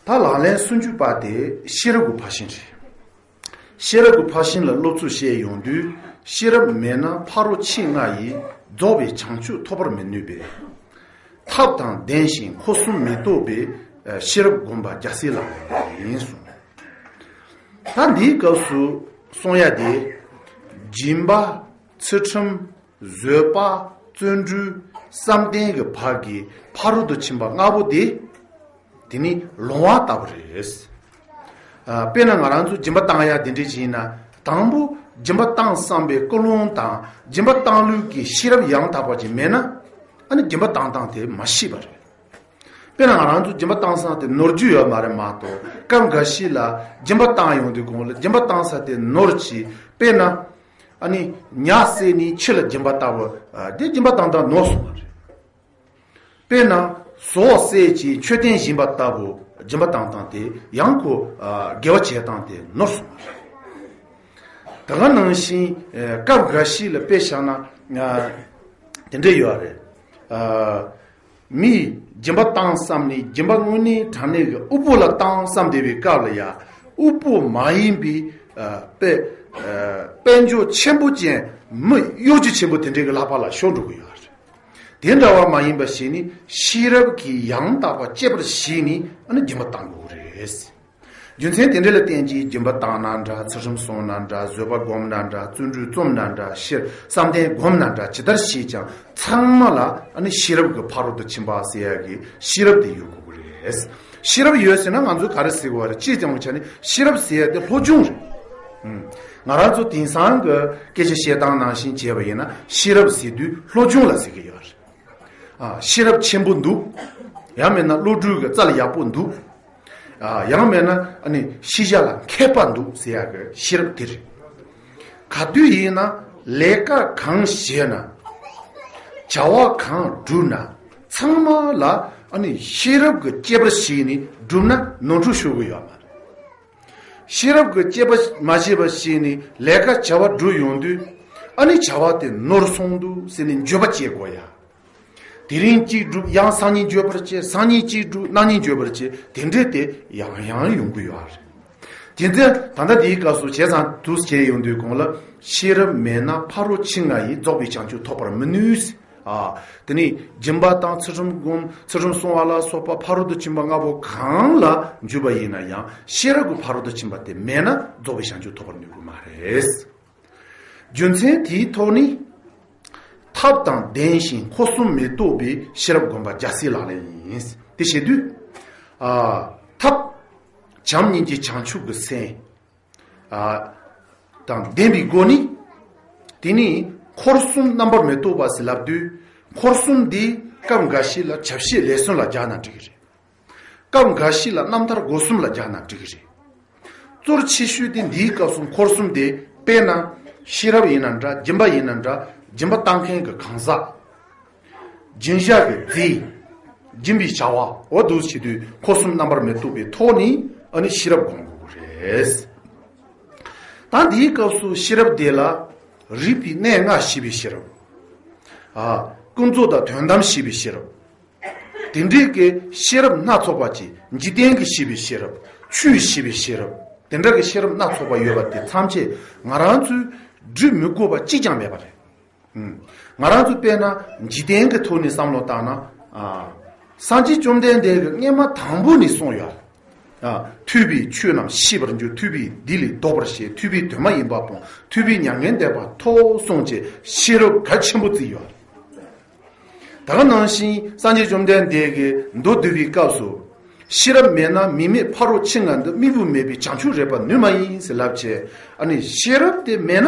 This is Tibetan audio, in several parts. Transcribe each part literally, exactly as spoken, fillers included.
ད་ལག་ལེན་སུམ་ཅུ་པ་དེ་ཤེས་རབ་ཀྱི་ཕར་ཕྱིན་རེད། ཤེས་རབ་ཀྱི་ཕར་ཕྱིན་ལ་སློབ་ཚུལ་བཤད་ཡོང་དུས། ཤེས་རབ་མེད་ན་ཕ་རོལ་ཕྱིན་ལྔ་ཡི། རྫོགས་པའི་བྱང་ཆུབ་ཐོབ་པར་མི་ནུས་པས། ཐབས་དང་ལྡན་ཞིང་འཁོར་གསུམ་མི་རྟོག་པའི། ཤེས་རབ་བསྒོམ་པ་རྒྱལ་སྲས་ལག་ལེན་ཡིན་གསུངས། ད་འདིའི་སྐབས་སུ་གསུང་ཡ་དེ། སྦྱིན་པ། ཚུལ་ཁྲིམས། བཟོད་པ། བརྩོན་འགྲུས། བསམ་གཏན་གྱི་བར་གྱི་ཕ་རོལ་ཏུ་ཕྱིན་པ་ལྔ་པོ་དེ། དེ་ནི་ལོང་བ་ལྟ་བུ་རེད། ཨ། དཔེར་ན་ང་རང་ཚོ་སྦྱིན་པ་བཏང་ཡ་དེ་འདྲ་ཞིག་ཡིན་ན། དང་པོ་སྦྱིན་པ་བཏང་བསམ་པའི་ཀུན་སློང་དང་སྦྱིན་པ་བཏང་ལུགས་ཀྱི་ཤེས་རབ་ཡང་དག་པ་ཅིག་མེད་ན། ཨ་ནི་སྦྱིན་པ་བཏང་སྟངས་དེ་མ་ཤེས་པ་རེད། དཔེར་ན་ང་རང་ཚོ་སྦྱིན་པ་བཏང་ས་དེ་ནོར་རྒྱུ་ཡོད་མ་རེད་མ་གཏོགས། སྐབས་འགའ་ཞིག་ལ་སྦྱིན་པ་བཏང་ཡོང་དུས་གོང་ལ་སྦྱིན་པ་བཏང་ས་དེ་ནོར་གྱིས། དཔེར་ན། ཨ་ནི་ཉ་བསད་ནས་ཁྱི་ལ་སྦྱིན་པ་ལྟ་བུ། ཨ། དེ་སྦྱིན་པ་བཏང་སྟངས་ནོར་སོང་བ་རེད། དཔེར་ན་ཟོག་བསད་ཀྱིས་མཆོད་རྟེན་བཞེངས་པ་ལྟ་བུ་སྦྱིན་པ་བཏང་སྟངས་དེ་ཡང་ཁོ། ཨ། དགེ་བ་བྱེད་སྟངས་དེ་ནོར་སོང་བ་རེད། དེ་ག་ནང་བཞིན། ཨ། སྐབས་འགའ་ཞིག་ལ་དཔེ་བཞག་ན། ཨ། དེ་འདྲ་ཡོད་རེད། ཨ། མིས་སྦྱིན་པ་བཏང་བསམ་ནས་སྦྱིན་པ་དངོས་གནས་དྲང་གནས་ཀྱི་དབུལ་པོ་ལ་བཏང་བསམ་བསྡད་པའི་སྐབས་ལ་ཡ། དབུལ་པོ་མ་ཡིན་པའི། ཨ། དཔེ། ཨ། དཔལ་འབྱོར་ཆེན་པོ་ཅན་མི་གཡོ་སྒྱུ་ཆེན་པོ་དེ་འདྲའི་གི་ལག་པ་ལ་ཤོར་འགྲོ་གི་ཡོད་རེད། དེ་འདྲ་བ་མ་ཡིན་པ་ཞིག་ནི་ཤེས་རབ་ཀྱིས་ཡང་དག་པ་དཔྱད་པར་གཞིགས་ནས། ཨ་ནི་སྦྱིན་པ་བཏང་དགོས་ཀྱི་རེད། རྒྱུ་མཚན་དེ་འདྲ་ལ་བརྟེན་གྱིས་སྦྱིན་པ་བཏང་ན་འདྲ། ཚུལ་ཁྲིམས་བསྲུང་ན་འདྲ། བཟོད་པ་བསྒོམ་ན་འདྲ། བརྩོན་འགྲུས་རྩོམ་ན་འདྲ། ཤེས་བསམ་གཏན་བསྒོམ་ན་འདྲ། ཇི་ལྟར་བྱས་ཀྱང་ཚང་མ་ལ་ཨ་ནི་ཤེས་རབ་ཀྱི་ཕ་རོལ་ཏུ་ཕྱིན་པ་ཟེར་ཡ་གི་ཤེས་རབ་དེ་ཡོད་དགོས་ཀྱི་རེད། ཤེས་རབ་ཡོད་ཟེར་ན་ང་ཚོས་ག་རེ་ཟེར་དགོས་པ་རེད། སྤྱིར་བཏང་གི་ཆ་ནས་ཤེས་རབ་ཟེར་ཡ་དེ་སློབ་སྦྱོང་རེད། ཨུམ། ང་རང་ཚོ་དེང་སང་གི་སྐད་ཆ་བཤད་སྟངས་ནང་བཞིན་བྱས་པ་ཡིན་ན། ཤེས་རབ་ཟེར་དུས་སློབ་སྦྱོང་ལ་ཟེར་གྱི་ཡོད་རེད། ཨ། ཤེས་རབ་ཆེན་པོ་འདུག། ཡང་མིན་ན་བློ་གྲོས་ཀྱི་རྩལ་ཡག་པོ་འདུག། ཨ། ཡང་མིན་ན་ཨ་ནི་ཤེས་བྱ་ལ་མཁས་པ་འདུག་ཟེར་ཡག་གི་ཤེས་རབ་དེ་རེད། ག་དུས་ཡིན་ན་ལས་ཀ་གང་བྱས་ན། བྱ་བ་གང་བསྒྲུབས་ན། ཚང་མ་ལ་ཨ་ནི་ཤེས་རབ་ཀྱི་དཔྱད་པ་བྱས་ནས་བསྒྲུབས་ན་ནོར་འཁྲུལ་ཤོར་གི་ཡོད་མ་རེད། ཤེས་རབ་ཀྱི་དཔྱད་པ་མ་བྱས་པ་བྱས་ནས་ལས་ཀ་བྱ་བ་བསྒྲུབས་ཡོང་དུས། ཨ་ནི་བྱ་བ་དེ་ནོར་སོང་འདུག་ཟེར་ནས་འགྱོད་པ་སྐྱེ་དགོས་ཡ། དེ་རིང་གཅིག་བསྒྲུབས་ཡང་སང་ཉིན་འགྱོད་པར་བྱེད། སང་ཉིན་གཅིག་བསྒྲུབས་གནངས་ཉིན་འགྱོད་པར་བྱེད། དེ་འདྲས་དེ་ཡང་ཡང་ཡོང་གི་ཡོད་རེད། དེ་ཚེ་ད་ལྟ་དེའི་སྐབས་སུ་བྱས་ཙང་དུས་བྱས་ཡོང་དུས་གོང་ལ། ཤེས་རབ་མེད་ན་ཕ་རོལ་ཕྱིན་ལྔ་ཡི། རྫོགས་པའི་བྱང་ཆུབ་ཐོབ་པར་མི་ནུས། ཨ། དེ་ནི་སྦྱིན་པ་དང་ཚུལ་ཁྲིམས་སྒོམ། ཚུལ་ཁྲིམས་སྲུང་བ་ལ་སོགས་པ་ཕ་རོལ་ཏུ་ཕྱིན་པ་ལྔ་པོ་གང་ལ་འཇུག་པ་ཡིན་ན་ཡང་། ཤེས་རབ་ཀྱི་ཕ་རོལ་ཏུ་ཕྱིན་པ་དེ་མེད་ན་རྫོགས་པའི་བྱང་ཆུབ་ཐོབ་པར་ནུས་ཀྱི་མ་རེད། རྒྱུ་མཚན་དེའི་ཐོག་ནས། ཐབས་དང་ལྡན་ཞིང་འཁོར་གསུམ་མི་རྟོག་པའི་ཤེས་རབ་བསྒོམ་པ་རྒྱལ་སྲས་ལག་ལེན་ཡིན། དེ་བྱེད་དུས། ཨ། ཐབས། བྱམས་སྙིང་རྗེ་བྱང་ཆུབ་ཀྱི་སེམས། ཨ། དང་ལྡན་པའི་སྒོ་ནས། དེ་ནི་འཁོར་གསུམ་རྣམ་པར་མི་རྟོག་པ་ཟེར་ལབ་དུས། འཁོར་གསུམ་འདི་སྐབས་འགའ་ཞིག་ལ་ཆ་ཤས་ལས་གསུམ་ལ་སྦྱར་ན་འགྲིག་གི་རེད། སྐབས་འགའ་ཞིག་ལ་རྣམ་ཐར་སྒོ་གསུམ་ལ་སྦྱར་ན་འགྲིག་གི་རེད། གཙོར་ཆེ་ཤོས་དེ་འདིའི་སྐབས་སུ་འཁོར་གསུམ་དེ། དཔེར་ན་ཤེས་རབ་ཡིན་ན་འདྲ། སྦྱིན་པ་ཡིན་ན་འདྲ། སྦྱིན་པ་བཏང་མཁན་གྱི་གང་ཟག། སྦྱིན་བྱ་གི་རྫས། སྦྱིན་པའི་བྱ་བ། འོ་འདུག་བྱེད་དུས་འཁོར་གསུམ་རྣམ་པར་མི་རྟོག་པའི་ཐོག་ནས་ཨ་ནི་ཤེས་རབ་སྒོམ་དགོས་ཀྱི་རེད། ད་འདིའི་སྐབས་སུ་ཤེས་རབ་དེ་ལ་རིགས་པའི་གནས་ལྔ་ཤེས་པའི་ཤེས་རབ། ཨ། ཀུན་རྫོབ་དང་དོན་དམ་ཤེས་པའི་ཤེས་རབ། དེ་འདྲའི་གི་ཤེས་རབ་སྣ་ཚོགས་པ་ཅིག། འཇིག་རྟེན་གྱི་ཤེས་པའི་ཤེས་རབ། ཆོས་ཤེས་པའི་ཤེས་རབ། དེ་འདྲ་གི་ཤེས་རབ་སྣ་ཚོགས་པ་ཡོད་པ་དེ་ཐམས་ཅད་ང་རང་ཚོས་སྒྲུབ་མི་དགོས་པ་གཅིག་ཀྱང་མེད་པ་རེད། ཨུམ། ང་རང་ཚོ་དཔེར་ན་འཇིག་རྟེན་གྱི་ཐོག་ནས་བསམ་བློ་བཏང་ན། ཨ། སངས་རྒྱས་བཅོམ་ལྡན་འདས་ཀྱིས་སྔས་མ་དང་པོ་ནས་གསུངས་ཡོད། ཨ། ཐོས་པས་ཆོས་རྣམས་ཤེས་པར་འགྱུར། ཐོས་པས་སྡིག་ལས་ལྡོག་པར་བྱེད། ཐོས་པས་དོན་མ་ཡིན་པ་སྤོང་། ཐོས་པས་མྱ་ངན་འདས་པ་ཐོབ། གསུངས་བྱས་ཤེས་རབ་གལ་ཆེན་པོ་བརྩིས་ཡོད། ད་ག་ནང་བཞིན་སངས་རྒྱས་བཅོམ་ལྡན་འདས་ཀྱིས་མདོ་སྡུད་པའི་སྐབས་སུ། ཤེས་རབ་མེད་ན་མི་མེད་ཕ་རོལ་ཕྱིན་ལྔ་འདི། དམིགས་བུ་མེད་པའི་བྱང་ཆུབ་རེག་པར་ནུས་མ་ཡིན་ཟེར་ལབ་བྱས། ཨ་ནི་ཤེས་རབ་དེ་མེད་ན།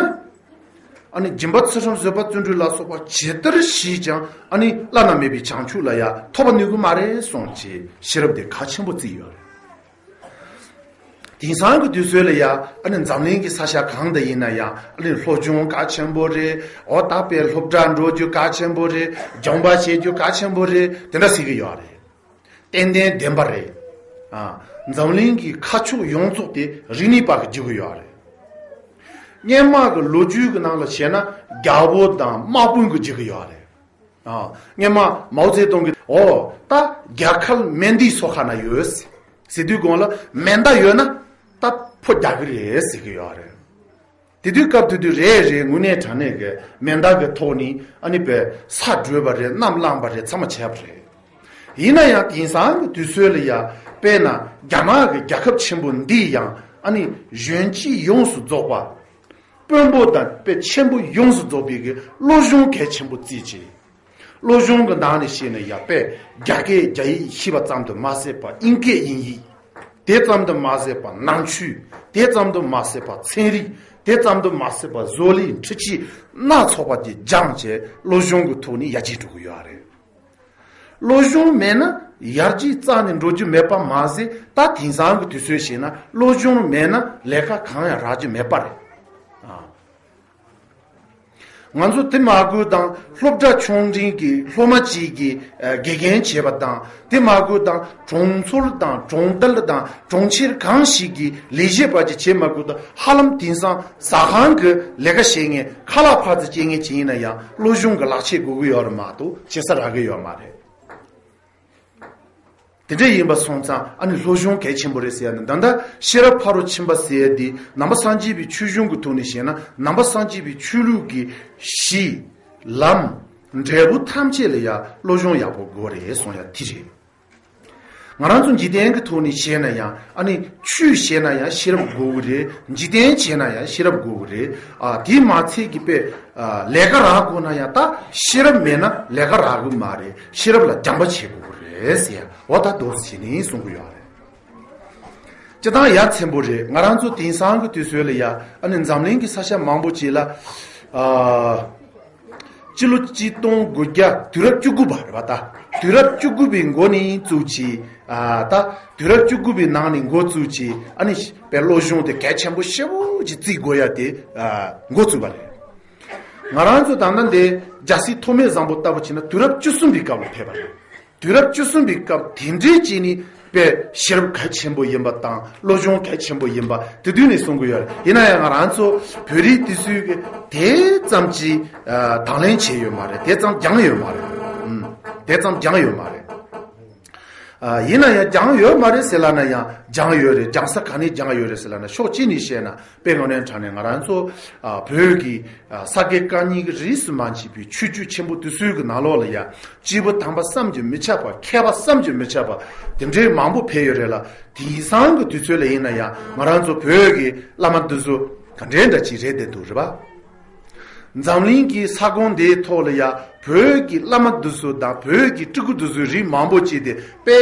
ཨ་ནི་སྦྱིན་པ་ཚུལ་ཁྲིམས་བཟོད་པ་བརྩོན་འགྲུས་ལ་སོགས་པ་ཇི་ལྟར་བྱས་ཀྱང་། ཨ་ནི་བླ་ན་མེད་པའི་བྱང་ཆུབ་ལ་ཡང་ཐོབ་པ་ནུས་ཀྱི་མ་རེད་གསུངས་བྱས་ཤེས་རབ་དེ་གལ་ཆེན་པོ་བརྩིས་ཡོད་རེད། དེང་སང་གི་དུས་ཚོད་ལ་ཡང་ཨ་ནི་འཛམ་གླིང་གི་ས་ཆ་གང་དུ་ཡིན་ན་ཡང་། ཨ་ནི་སློབ་སྦྱོང་གལ་ཆེན་པོ་རེད། འོ་ད་དཔེ་སློབ་གྲྭ་འགྲོ་རྒྱུ་གལ་ཆེན་པོ་རེད། སྦྱོང་བ་བྱེད་རྒྱུ་གལ་ཆེན་པོ་རེད། དེ་འདྲ་ཟེར་གྱི་ཡོད་རེད། ཏན་ཏན་བདེན་པ་རེད། ཨ། འཛམ་གླིང་གི་ཁ་ཕྱོགས་ཡོངས་རྫོགས་དེ་རིག་གནས་པ་གིས་བསྒྱུར་གྱི་ཡོད་རེད། སྔས་མ་གི་ལོ་རྒྱུས་ཀྱི་ནང་ལ་བྱས་ན་རྒྱལ་པོ་དང་དམག་དཔོན་གྱིས་བསྒྱུར་གྱི་ཡོད་རེད། ཨ། སྔས་མ་མའོ་ཙེ་ཏུང་གིས། འོ་ད་རྒྱལ་ཁབ་མན་དྷི་སོ་ཁ་ན་ཡོད། ཟེར་དུས་གོང་ལ་མེ་མདའ་ཡོད་ན་ད་ཕོ་རྒྱག་གི་རེད་ཟེར་གི་ཡོད་རེད། དེ་དུས་སྐབས་དེ་དུས་རེད་རེད། དངོས་གནས་དྲང་གནས་ཀྱི་མེ་མདའ་གི་ཐོག་ནས་ཨ་ནི་པའི་ས་བྲོས་པ་རེད། གནམ་བླངས་པ་རེད། ཚང་མ་བྱས་པ་རེད། ཡིན་ན་ཡང་དེང་སང་གི་དུས་ཚོད་ལ་ཡ་དཔེར་ན་རྒྱ་ནག་གི་རྒྱལ་ཁབ་ཆེན་པོ་འདིས་ཡང་ཨ་ནི་གཞོན་སྐྱེས་ཡོངས་སུ་རྫོགས་པ། དཔོན་པོ་དང་དཔེ་ཆེན་པོ་ཡོངས་སུ་རྫོགས་པའི་གི་བློ་སྦྱོང་གལ་ཆེན་པོ་བརྩིས་བྱས། བློ་སྦྱོང་གི་ནང་ནས་བཤད་ན་ཡ་དཔེ་རྒྱ་སྐད་རྒྱ་ཡིག་ཤེས་པ་ཙམ་དུ་མ་ཟད་པ། དབྱིན་སྐད་དབྱིན་ཡིག་དེ་ཙམ་དུ་མ་ཟད་པ། ནང་ཆོས་དེ་ཙམ་དུ་མ་ཟད་པ། ཚན་རིག་དེ་ཙམ་དུ་མ་ཟད་པ། བཟོ་ལས་འཕྲུལ་ཆས་སྣ་ཚོགས་པ་དེ་སྦྱངས་བྱས་བློ་སྦྱོང་གི་ཐོག་ནས་ཡར་རྒྱས་འགྲོ་གི་ཡོད་རེད། བློ་སྦྱོང་མེད་ན་ཡར་རྒྱས་རྩ་ནས་འགྲོ་རྒྱུ་མེད་པ་མ་ཟད། ད་དེང་སང་གི་དུས་ཚོད་བཤད་ན་བློ་སྦྱོང་མེད་ན་ལས་ཀ་གང་ཡང་རག་རྒྱུ་མེད་པ་རེད། ཨ། ང་ཚོ་དེ་མ་དགོས་དང་སློབ་གྲྭ་ཆུང་འབྲིང་གི་སློབ་མ་གཅིག་གིས་ཨ་དགེ་རྒན་བྱེད་པ་དང་། དེ་མ་དགོས་དང་གྲོང་ཚོར་དང་གྲོང་རྡལ་དང་གྲོང་ཁྱེར་གང་ཞིག་གི་ལས་བྱེད་པ་ཅིག་བྱེད་མ་དགོས་དང་། ཧ་ལམ་དེང་སང་ཟ་ཁང་གི་ལས་ཀ་བྱེད་མཁན་ཁ་ལག་ཕར་ཚུར་སྐྱེལ་མཁན་ཅིག་ཡིན་ན་ཡང་བློ་སྦྱོང་གི་ལག་ཆས་དགོས་ཀྱི་ཡོད་རེད་མ་གཏོགས་བྱེད་ས་རག་གི་ཡོད་མ་རེད། དེ་འདྲ་ཡིན་པ་སོང་ཙང་ཨ་ནི་བློ་སྦྱོང་གལ་ཆེན་པོ་རེད་ཟེར་ཡ་ནི། ད་ལྟ་ཤེས་རབ་ཕ་རོལ་ཕྱིན་པ་ཟེར་ཡ་འདི་ནང་པ་སངས་རྒྱས་པའི་ཆོས་གཞུང་གི་ཐོག་ནས་བཤད་ན། ནང་པ་སངས་རྒྱས་པའི་ཆོས་ལུགས་ཀྱི་གཞི་ལམ་འབྲས་བུ་ཐམས་ཅད་ལ་ཡ་བློ་སྦྱོང་ཡག་པོ་དགོས་རེད་གསུང་ཡ་དེ་རེད། ང་རང་ཚོ་འཇིག་རྟེན་གྱི་ཐོག་ནས་བཤད་ན་ཡང་། ཨ་ནི་ཆོས་བཤད་ན་ཡང་ཤེས་རབ་དགོས་ཀྱི་རེད། འཇིག་རྟེན་བྱས་ན་ཡང་ཤེས་རབ་དགོས་ཀྱི་རེད། ཨ། དེ་མ་ཚད་ཀྱི་དཔེ་ཨ་ལས་ཀ་རག་དགོས་ན་ཡང་ད་ཤེས་རབ་མེད་ན་ལས་ཀ་རག་གི་མ་རེད། ཤེས་རབ་ལ་སྦྱང་པ་བྱེད་དགོས་ཀྱི་རེད་ཟེར་ཡ། འོ་ད་འདུག་སེ་བྱས་ནས་གསུང་གི་ཡོད་རེད། སྤྱིར་བཏང་ཡ་མཚན་པོ་རེད། ང་རང་ཚོ་དེང་སང་གི་དུས་ཚོད་ལ་ཡ་ཨ་ནི་འཛམ་གླིང་གི་ས་ཆ་མང་པོ་ཅིག་ལ་ཨ། སྤྱི་ལོ་གཅིག་སྟོང་དགུ་བརྒྱ་དུས་རབས་བཅུ་དགུ་པ་རེད་པ། ད་དུས་རབས་བཅུ་དགུ་པའི་མགོ་ནས་བཙུགས་བྱས། ཨ། ད་དུས་རབས་བཅུ་དགུ་པའི་ནང་ནས་འགོ་བཙུགས་བྱས། ཨ་ནི་དཔེ་བློ་སྦྱོང་དེ་གལ་ཆེན་པོ་ཞེ་པོ་ཅིག་བརྩི་དགོས་ཡ་དེ་ཨ་འགོ་བཙུགས་པ་རེད། ང་རང་ཚོ་ད་ལྟ་འདི་རྒྱལ་སྲས་ཐོགས་མེད་བཟང་པོ་ལྟ་བུ་བྱས་ན་དུས་རབས་བཅུ་གསུམ་པའི་སྐབས་ལ་ཕེབས་པ་རེད། དུས་རབས་བཅུ་གསུམ་པའི་སྐབས་དེ་འདྲའི་ཅིག་ནི་དཔེ་ཤེས་རབ་གལ་ཆེན་པོ་ཡིན་པ་དང་བློ་སྦྱོང་གལ་ཆེན་པོ་ཡིན་པ་དེ་དུས་ནས་གསུང་གི་ཡོད་རེད། ཡིན་ན་ཡང་ང་རང་ཚོ་བོད་རིགས་དེ་ཚོས་གི་དེ་ཙམ་ཅིག་ཨ་དང་ལེན་བྱས་ཡོད་མ་རེད། དེ་ཙམ་སྦྱངས་ཡོད་མ་རེད། ཨུམ། དེ་ཙམ་སྦྱངས་ཡོད་མ་རེད། ཨ། ཡིན་ན་ཡང་སྦྱངས་ཡོད་མ་རེད་ཟེར་ལབ་ན་ཡང་སྦྱངས་ཡོད་རེད། སྦྱངས་ས་ག་ནས་སྦྱངས་ཡོད་རེད་ཟེར་ལབ་ན་ཕྱོགས་གཅིག་ནས་བཤད་ན། དཔེ་དངོས་གནས་དྲང་གནས་ང་རང་ཚོ་ཨ་བོད་ཀྱི་ཨ་ས་དགེ་བཀའ་རྙིང་གི་རིས་སུ་མ་ཆད་པའི་ཆོས་བརྒྱུད་ཆེན་པོ་དེ་ཚོའི་གི་ནང་ལོགས་ལ་ཡ་སྐྱེས་བུ་དམ་པ་བསམ་གྱིས་མི་ཁྱབ་པ། མཁས་པ་བསམ་གྱིས་མི་ཁྱབ་པ་དེ་འདྲའི་མང་པོ་ཕེབས་ཡོད་རེད་ལ། དེང་སང་གི་དུས་ཚོད་ལ་ཡིན་ན་ཡང་ང་རང་ཚོ་བོད་ཀྱི་བླ་མ་འདི་ཚོ་ག་འདྲའི་འདྲ་ཅིག་རེད་བསྡད་འདུག་རེད་པ། འཛམ་གླིང་གི་ས་ཁོངས་འདིའི་ཐོག་ལ་ཡ་བོད་ཀྱི་བླ་མ་འདི་ཚོ་དང་བོད་ཀྱི་སྤྲུལ་སྐུ་འདི་ཚོའི་རིགས་མང་པོ་ཅིག་དེ་དཔེ་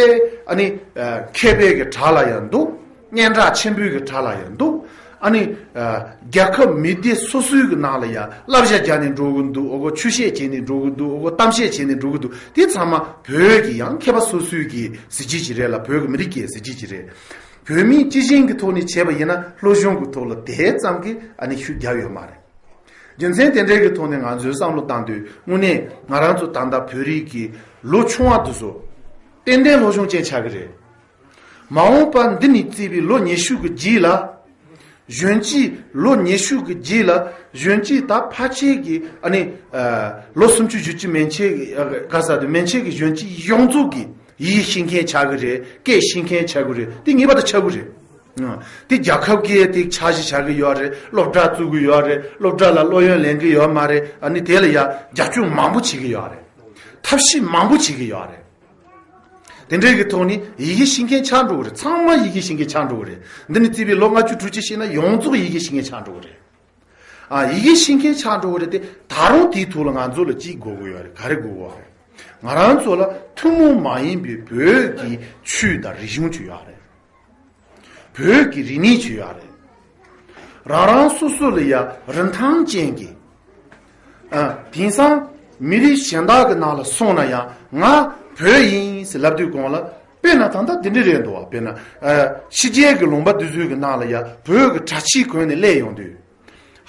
ཨ་ནི་ཨ་མཁས་པའི་གི་གྲས་ལ་ཡང་འདུག། སྙན་གྲགས་ཆེན་པོའི་གི་གྲས་ལ་ཡང་འདུག། ཨ་ནི་ཨ་རྒྱལ་ཁབ་མི་སྡེ་སོ་སོའི་གི་ནང་ལ་ཡང་བསླབ་བྱ་རྒྱག་ནས་འགྲོ་གི་འདུག། འོ་གོ་ཆོས་བཤད་བྱས་ནས་འགྲོ་གི་འདུག། འོ་གོ་གཏམ་བཤད་བྱས་ནས་འགྲོ་གི་འདུག། དེ་ཚང་མ་བོད་ཀྱི་ཡང་མཁས་པ་སོ་སོའི་གི་གཟི་བརྗིད་ཅིག་རེད་ལ། བོད་ཀྱི་མི་རིགས་ཀྱི་གཟི་བརྗིད་ཅིག་རེད། བོད་མིའི་སྤྱི་བྱིངས་ཀྱི་ཐོག་ནས་བྱས་པ་ཡིན་ན་བློ་སྦྱོང་གི་ཐོག་ལ་དེ་ཙམ་གྱི་ཨ་ནི་ཤུགས་རྒྱབ་ཡོད་མ་རེད། རྒྱུ་མཚན་དེ་འདྲའི་གི་ཐོག་ནས་ང་ཚོའི་བསམ་བློ་བཏང་དུས་དངོས་གནས་ང་རང་ཚོ་ད་ལྟ་བོད་རིགས་ཀྱི་ལོ་ཆུང་བ་དེ་ཚོ་ཏན་ཏན་བློ་སྦྱོང་ཅན་ཆགས་ཀྱི་རེད། མ་འོངས་པ་འདི་ནས་བརྩིས་པའི་ལོ་ཉི་ཤུ་གི་རྗེས་ལ། གཞོན་སྐྱེས་ལོ་ཉི་ཤུ་གི་རྗེས་ལ་གཞོན་སྐྱེས་ད་ཕལ་ཆེར་གྱི་ཨ་ནི་ཨ་ལོ་སུམ་ཅུ་བཞི་བཅུ་མན་ཆད་ཀྱི་ཨ་ག་ས་དེ་མན་ཆད་ཀྱི་གཞོན་སྐྱེས་ཡོངས་རྫོགས་ཀྱི་ཡི་གེ་ཤེས་མཁན་ཆགས་ཀྱི་རེད། སྐད་ཤེས་མཁན་ཆགས་ཀྱི་རེད། དེ་ངེས་པར་དུ་ཆགས་ཀྱི་རེད། ཨ་དེ་རྒྱལ་ཁབ་ཀྱིས་དེ་འཆར་གཞི་བཞག་གི་ཡོད་རེད། སློབ་གྲྭ་བཙུགས་ཀྱི་ཡོད་རེད། སློབ་གྲྭ་ལ་སློབ་ཡོན་ལེན་གྱི་ཡོད་མ་རེད། ཨ་ནི་དེ་ལ་ཡ་རྒྱབ་སྐྱོར་མང་པོ་བྱེད་ཀྱི་ཡོད་རེད། ཐབས་ཤེས་མང་པོ་བྱེད་ཀྱི་ཡོད་རེད། དེ་འདྲའི་གི་ཐོག་ནས་ཡི་གེ་ཤེས་མཁན་ཆགས་འགྲོ་གི་རེད། ཚང་མ་ཡི་གེ་ཤེས་མཁན་ཆགས་འགྲོ་གི་རེད། འདི་ནས་བརྩིས་པའི་ལོ་ལྔ་བཅུ་དྲུག་ཅུ་ཕྱིན་ན་ཡོངས་རྫོགས་ཡི་གེ་ཤེས་མཁན་ཆགས་འགྲོ་གི་རེད། ཨ་ཡི་གེ་ཤེས་མཁན་ཆགས་འགྲོ་གི་རེད་དེ། ད་རུང་དེའི་ཐོག་ལ་ང་ཚོ་ལ་ཅིག་དགོས་ཀྱི་ཡོད་རེད། ག་རེ་དགོས་ཀྱི་ཡོད་རེད། ང་རང་ཚོ་ལ་ཐུན་མོང་མ་ཡིན་པའི་བོད་ཀྱི་ཆོས་དང་རིག་གཞུང་ཅིག་ཡོད་རེད། བོད་ཀྱི་རིག་གནས་ཅིག་ཡོད་རེད། རང་རང་སོ་སོ་ལ་ཡ་རིན་ཐང་ཅན་གྱི། ཨ་དེང་སང་མི་རིགས་གཞན་དག་གི་ནང་ལ་སོང་ན་ཡང་ང་བོད་ཡིན་ཟེར་ལབ་དུས་གོང་ལ། དཔེར་ན་ད་ལྟ་འདི་འདྲ་རེད་འདུག་བ། དཔེར་ན་ཨ་ཕྱི་རྒྱལ་གྱི་ལུང་པ་འདི་ཚོའི་གི་ནང་ལ་ཡ་བོད་ཀྱི་གྲྭ་ཆས་གོན་ནས་སླེབས་ཡོང་དུས།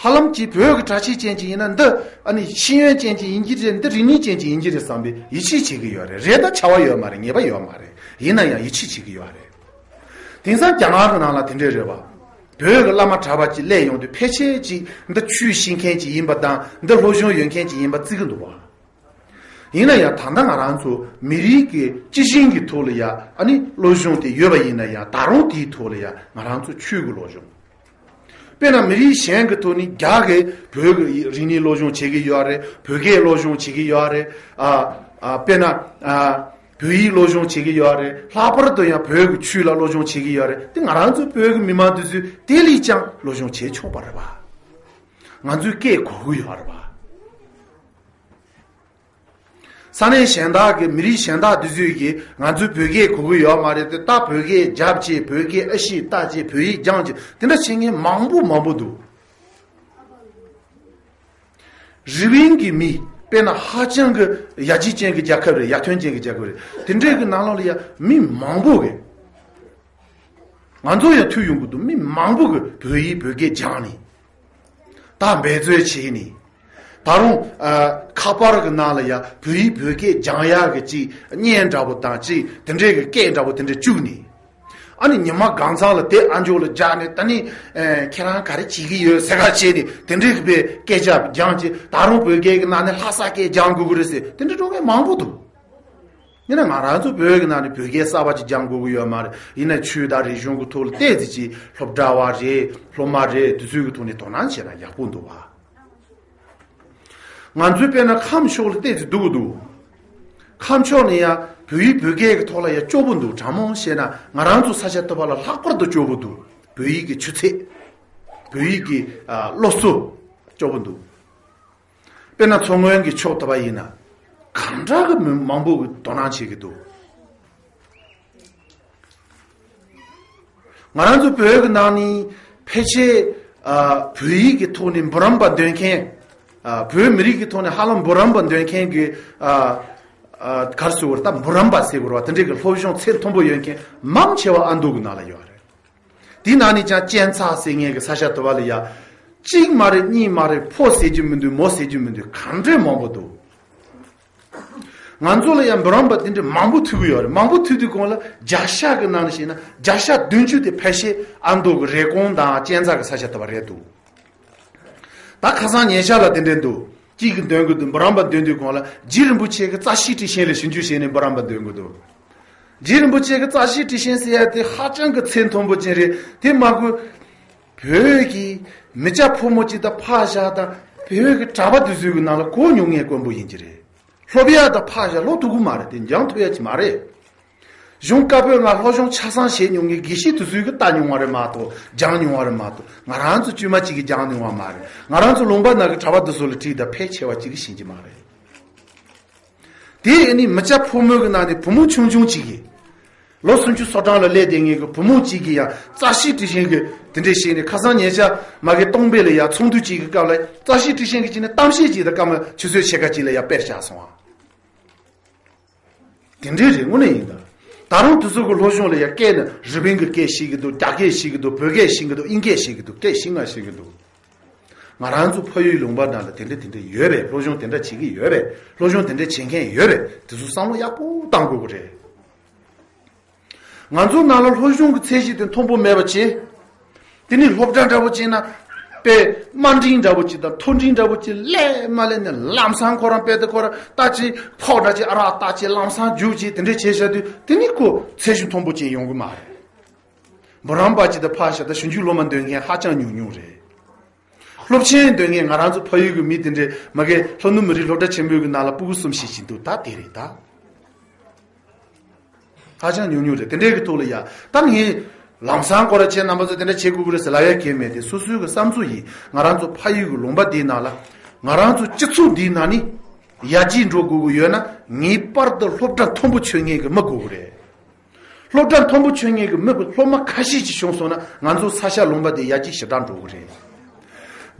ཧ་ལམ་གྱིས་བོད་ཀྱི་གྲྭ་ཆས་ཅན་ཅིག་ཡིན་ན་འདི་ཨ་ནི་ཤེས་ཡོན་ཅན་ཅིག་ཡིན་གྱི་རེད། འདི་རིག་གནས་ཅན་ཅིག་ཡིན་གྱི་རེད་བསམ་པའི་ཡིད་ཆེས་བྱེད་ཀྱི་ཡོད་རེད། རེད་ད་བྱ་བ་ཡོད་མ་རེད། ངེས་པ་ཡོད་མ་རེད། ཡིན་ན་ཡང་ཡིད་ཆེས་བྱེད་ཀྱི་ཡོད་རེད། དེང་སང་རྒྱ་གར་གྱི་ནང་ལ་དེ་འདྲས་རེད་བ། བོད་ཀྱི་བླ་མ་གྲྭ་པ་ཅིག་སླེབས་ཡོང་དུས་ཕལ་ཆེར་ཅིག་འདི་ཆོས་ཤེས་མཁན་ཅིག་ཡིན་པ་དང་འདི་སློབ་སྦྱོང་ཡོད་མཁན་ཅིག་ཡིན་པ་བརྩི་གི་འདུག་བ། ཡིན་ན་ཡང་ད་ལྟ་ང་རང་ཚོ་མི་རིགས་ཀྱི་སྤྱི་བྱིངས་ཀྱི་ཐོག་ལ་ཡ་ཨ་ནི་སློབ་སྦྱོང་དེ་ཡོད་པ་ཡིན་ན་ཡང་ད་རུང་དེའི་ཐོག་ལ་ཡ་ང་རང་ཚོ་ཆོས་ཀྱི་སློབ་སྦྱོང་། དཔེར་ན་མི་རིགས་གཞན་གྱི་ཐོག་ནས་རྒྱ་གི་བོད་ཀྱི་རིག་གནས་སློབ་སྦྱོང་བྱེད་ཀྱི་ཡོད་རེད། བོད་སྐད་སློབ་སྦྱོང་བྱེད་ཀྱི་ཡོད་རེད། ཨ་ཨ་དཔེར་ན་ཨ་བོད་ཡིག་སློབ་སྦྱོང་བྱེད་ཀྱི་ཡོད་རེད། ལྷག་པར་དུ་ཡང་བོད་ཀྱི་ཆོས་ལ་སློབ་སྦྱོང་བྱེད་ཀྱི་ཡོད་རེད། དེ་ང་རང་ཚོ་བོད་ཀྱི་མི་མང་དེ་ཚོས་དེ་ལས་ཀྱང་སློབ་སྦྱོང་བྱེད་ཆོག་པ་རེད་པ། ང་ཚོའི་སྐད་གོ་གི་ཡོད་རེད་པ། ས་གནས་གཞན་དག་གི་མི་རིགས་གཞན་དག་དེ་ཚོས་ཀྱིས་ང་ཚོའི་བོད་སྐད་གོ་གི་ཡོད་མ་རེད་དེ། ད་བོད་སྐད་རྒྱབ་བྱས། བོད་སྐད་ཨ་ཤེས་ལྟ་བྱས། བོད་ཡིག་སྦྱང་བྱས། དེ་འདྲ་བྱེད་མཁན་མང་པོ་མང་པོ་འདུག་རི་པིན་གྱི་མི། དཔེར་ན་ཧ་ཅང་གི་ཡར་རྒྱས་ཅན་གྱི་རྒྱལ་ཁབ་རེད། ཡར་ཐོན་ཅན་གྱི་རྒྱལ་ཁབ་རེད། དེ་འདྲའི་གི་ནང་ལོགས་ལ་ཡ་མི་མང་པོ་གི། ང་ཚོ་ཡང་ཐུག་ཡོང་གི་འདུག་མི་མང་པོ་གི་བོད་ཡིག་བོད་སྐད་སྦྱངས་ནས། ད་འབད་རྩོལ་བྱས་ནས། ད་རུང་ཨ་ཁ་པར་གྱི་ནང་ལ་ཡ་བོད་ཡིག་བོད་སྐད་སྦྱང་ཡག་གི་ཅིག་བརྙན་འདྲ་པོ་དང་ཅིག་དེ་འདྲའི་གི་སྐད་འདྲ་པོ་དེ་འདྲ་བཅུག་ནས། ཨ་ནི་ཉི་མ་གང་ཚང་ལ་དེ་ཨ་མཆོག་ལ་སྦྱར་ནས། ད་ནི་ཨེ་ཁྱེད་རང་ག་རེ་བྱེད་ཀྱི་ཡོད་ཟེར་ག་བྱས་ནས། དེ་འདྲའི་གི་བའི་སྐད་ཆ་སྦྱངས་བྱས། ད་རུང་བོད་སྐད་ཀྱི་ནང་ནས་ལྷ་ས་སྐད་སྦྱང་དགོས་ཀྱི་རེད་ཟེར། དེ་འདྲ་འགྲོ་མཁན་མང་པོ་འདུག་ཡིན་ན་ང་རང་ཚོ་བོད་ཀྱི་ནང་ནས་བོད་སྐད་གསར་པ་ཅིག་སྦྱང་དགོས་ཀྱི་ཡོད་མ་རེད། ཡིན་ན་ཆོས་དང་རིག་གཞུང་གི་ཐོག་ལ་ཏོག་ཙམ་ཅིག་སློབ་གྲྭ་བ་རེད། སློབ་མ་རེད། དེ་ཚོའི་གི་ཐོག་ནས་དོ་སྣང་བྱས་ན་ཡག་པོ་འདུག་བ། ང་ཚོའི་དཔེར་ན་ཁམས་ཕྱོགས་ལ་ཏོག་ཙམ་སྡུག་གི་འདུག་ཁམས་ཕྱོགས་ནས་ཡང་བོད་ཡིག་བོད་སྐད་ཀྱི་ཐོག་ལ་ཡང་སྐྱོ་པོ་འདུག་དྲང་མོ་བཤད་ན་ང་རང་ཚོ་ས་ཆ་དེ་བ་ལ་ལྷག་པར་དུ་སྐྱོ་པོ་འདུག་བོད་ཡིག་གི་ཆུ་ཚད། བོད་ཡིག་གི་ཨ་སློབ་གསོ་སྐྱོ་པོ་འདུག་དཔེར་ན་མཚོ་སྔོན་གྱི་ཕྱོགས་དེ་བ་ཡིན་ན་གང་འདྲ་གི་མི་མང་པོ་གི་དོ་སྣང་བྱེད་ཀྱི་འདུག་ང་རང་ཚོ་བོད་ཀྱི་ནང་ནས་ཕལ་ཆེར་ཨ་བོད་ཡིག་གི་ཐོག་ནས་འབུམ་རམས་པ་འདོན་མཁན། ཨ་བོད་མི་རིགས་ཀྱི་ཐོག་ནས་ཧ་ལམ་འབུམ་རམས་པ་འདོན་མཁན་གྱི་ཨ་ཨ་ག་རེ་ཟེར་དགོས་རེད། ད་འབུམ་རམས་པ་ཟེར་དགོས་རེད་བ། དེ་འདྲའི་གི་སློབ་སྦྱོང་ཚད་མཐོན་པོ་ཡོད་མཁན་མང་ཆེ་བ་ཨ་མདོ་གི་ནང་ལ་ཡོད་རེད། དེའི་ནང་ནས་ཀྱང་གཅན་ཚ་ཟེར་མཁན་གྱི་ས་ཆ་དེ་བ་ལ་ཡ། གཅིག་མ་རེད། གཉིས་མ་རེད། ཕོ་ཟེར་རྒྱུ་མི་འདུག་མོ་ཟེར་རྒྱུ་མི་འདུག་གང་འདྲའི་མང་པོ་འདུག་ང་ཚོ་ལ་ཡང་འབུམ་རམས་པ་དེ་འདྲ་མང་པོ་ཐུག་གི་ཡོད་རེད། མང་པོ་ཐུག་དུས་གོང་ལ་རྒྱ་ཤ་གི་ནང་ནས་བཤད་ན་རྒྱ་ཤ་བདུན་ཅུ་དེ་ཕལ་ཆེར་ཨ་མདོ་གི་རེབ་གོང་དང་གཅན་ཚ་གི་ས་ཆ་དེ་བ་རེད་འདུག་ད་ཁ་སང་ཉེ་ཆར་ལ་དེ་འདྲ་འདུག་གཅིག་གིས་འདོན་གི་འདུག་འབུམ་རམས་པ་འདོན་དུས་གོང་ལ་རྗེ་རིན་པོ་ཆེ་གི་རྩ་ཤེ་ཊཱིཀ་ཆེན་ལ་ཞིབ་འཇུག་བྱས་ནས་འབུམ་རམས་པ་འདོན་གི་འདུག་རྗེ་རིན་པོ་ཆེ་གི་རྩ་ཤེ་ཊཱིཀ་ཆེན་ཟེར་ཡ་དེ་ཧ་ཅང་གི་ཚད་མཐོན་པོ་ཅན་རེད། དེ་མ་དགོས། བོད་ཀྱི་མི་སྐྱ་ཕོ་མོ་ཅིག་དང་ཕ་བཞག་དང་བོད་ཀྱི་གྲྭ་པ་དེ་ཚོའི་གི་ནང་ལ་གོ་མྱོང་མཁན་དཀོན་པོ་ཡིན་གྱི་རེད། སློབ་ཡ་དང་ཕ་བཞག་སློབ་ཐུབ་གི་མ་རེད། དེ་སྦྱང་ཐུབ་ཡ་ཅིག་མ་རེད། གཞུང་བཀའ་པོད་ལྔ་སློབ་སྦྱོང་ཆ་ཚང་བྱེད་མྱོང་མཁན་དགེ་བཤེས་དེ་ཚོས་གི་ལྟ་མྱོང་བ་རེད་མ་གཏོགས། སྦྱང་མྱོང་བ་རེད་མ་གཏོགས། ང་རང་ཚོ་དཀྱུས་མ་གཅིག་གིས་སྦྱང་མྱོང་བ་མ་རེད། ང་རང་ཚོ་ལུང་པ་ནང་གི་གྲྭ་པ་དེ་ཚོ་ལ་དྲིས་དང་ཕལ་ཆེ་བ་གཅིག་གིས་ཤེས་ཀྱི་མ་རེད། དེ་ཨ་ནི་མི་སྐྱ་ཕོ་མོའི་གི་ནང་ནས་བུ་མོ་ཆུང་ཆུང་གཅིག་གིས། ལོ་སུམ་ཅུ་སོ་གྲངས་ལ་སླེབས་བསྡད་མཁན་གྱི་བུ་མོ་གཅིག་གིས་ཡང་རྩ་ཤེ་ཊཱིཀ་ཆེན་གྱི་དེ་འདྲས་བྱས་ནས། ཁ་སང་ཉེ་ཆར་མ་གི་སྟོང་དཔེ་ལ་ཡང་ཚོགས་འདུ་གཅིག་གི་སྐབས་ལ་རྩ་ཤེ་ཊཱིཀ་ཆེན་གྱི་གཅིག་ནས་གཏམ་བཤད་ཅིག་དང་སྐར་མ་ཆུ་ཚོད་ཕྱེད་ཀ་གཅིག་ལ་ཡང་དཔེར་བཞག་སོང་ཨ། དེ་འདྲས་རེད། དངོས་གནས་ཡིན་ད། ད་རུང་དེ་ཚོ་གི་སློབ་སྦྱོང་ལ་ཡང་སྐད་ནི་རི་པིན་གྱི་སྐད་ཤེས་ཀྱི་འདུག་རྒྱ་སྐད་ཤེས་ཀྱི་འདུག་བོད་སྐད་ཤེས་ཀྱི་འདུག་དབྱིན་སྐད་ཤེས་ཀྱི་འདུག་སྐད་བཞི་ལྔ་ཤེས་ཀྱི་འདུག་ང་རང་ཚོ་ཕ་ཡུལ་ལུང་པ་ནང་ལ་དེ་འདྲ་དེ་འདྲ་ཡོད་པས། སློབ་སྦྱོང་དེ་འདྲ་བྱེད་ཀྱི་ཡོད་པས། སློབ་སྦྱོང་དེ་འདྲ་བྱེད་མཁན་ཡོད་པས། དེ་ཚོ་བསམ་བློ་ཡག་པོ་བཏང་དགོས་ཀྱི་རེད། ང་ཚོ་ནང་ལ་སློབ་སྦྱོང་གི་ཚད་གཞི་དེ་མཐོན་པོ་མེད་པ་བྱས། དེ་ནི་སློབ་གྲྭ་འདྲ་པོ་བྱས་ན་དཔེ་དམའ་འབྲིང་འདྲ་པོ་ཅིག་དང་མཐོ་འབྲིང་འདྲ་པོ་ཅིག་ལས་མ་ལས་ནས་ལམ་སང་ཁོ་རང་དཔེ་དེ་ཁོ་རང་ལྟ་ཅིག་ཕོག་འདྲ་ཅིག་ཨ་རག་ལྟ་ཅིག་ལམ་སང་རྒྱུག་ཅིག་དེ་འདྲས་བྱས་བཞག་དུས་དེ་ནི་ཁོ་ཚད་གཞི་མཐོན་པོ་ཅན་ཡོང་གི་མ་རེད། འབུམ་རམས་པ་ཅིག་དང་ཕར་བཞག་ད་ཞིབ་འཇུག་སློབ་མ་འདོན་མཁན་ཧ་ཅང་ཉུང་ཉུང་རེད། སློབ་ཆེན་འདོན་མཁན་ང་རང་ཚོ་ཕ་ཡུལ་གྱི་མི་དེ་འདྲས་མ་གི་ལྷོ་ནུབ་མི་རིགས་སློབ་གྲྭ་ཆེན་པོའི་གི་ནང་ལ་སྤུ་གུ་གསུམ་བཞི་ཞིག་འདུག་ད་དེ་རེད་ད། ཧ་ཅང་ཉུང་ཉུང་རེད། དེ་འདྲའི་གི་ཐོག་ལ་ཡ་ད་ངས་ལམ་སང་ཁོ་ར་ཁྱེད་རྣམ་པ་ཚོ་དེ་འདྲ་བྱེད་དགོས་ཀྱི་རེད་ཟེར་ལབ་ཡ་གལ་མེད་དེ། སོ་སོའི་གི་བསམ་ཚུལ་ཡིན། ང་རང་ཚོ་ཕ་ཡུལ་གི་ལུང་པ་འདིའི་ནང་ལ་ང་རང་ཚོ་སྤྱི་ཚོགས་འདིའི་ནང་ནས་ཡར་རྒྱས་འགྲོ་དགོས་ཀྱི་ཡོད་ན་ངེས་པར་དུ་སློབ་གྲྭ་མཐོན་པོ་ཆོད་མཁན་གི་མི་དགོས་ཀྱི་རེད། སློབ་གྲྭ་མཐོན་པོ་ཆོད་མཁན་གི་མི་སློབ་མ་ཁ་ཤས་ཅིག་བྱུང་སོང་ན་ང་ཚོ་ས་ཆ་ལུང་པ་དེ་ཡར་རྒྱས་ཞེ་དྲག་འགྲོ་གི་རེད།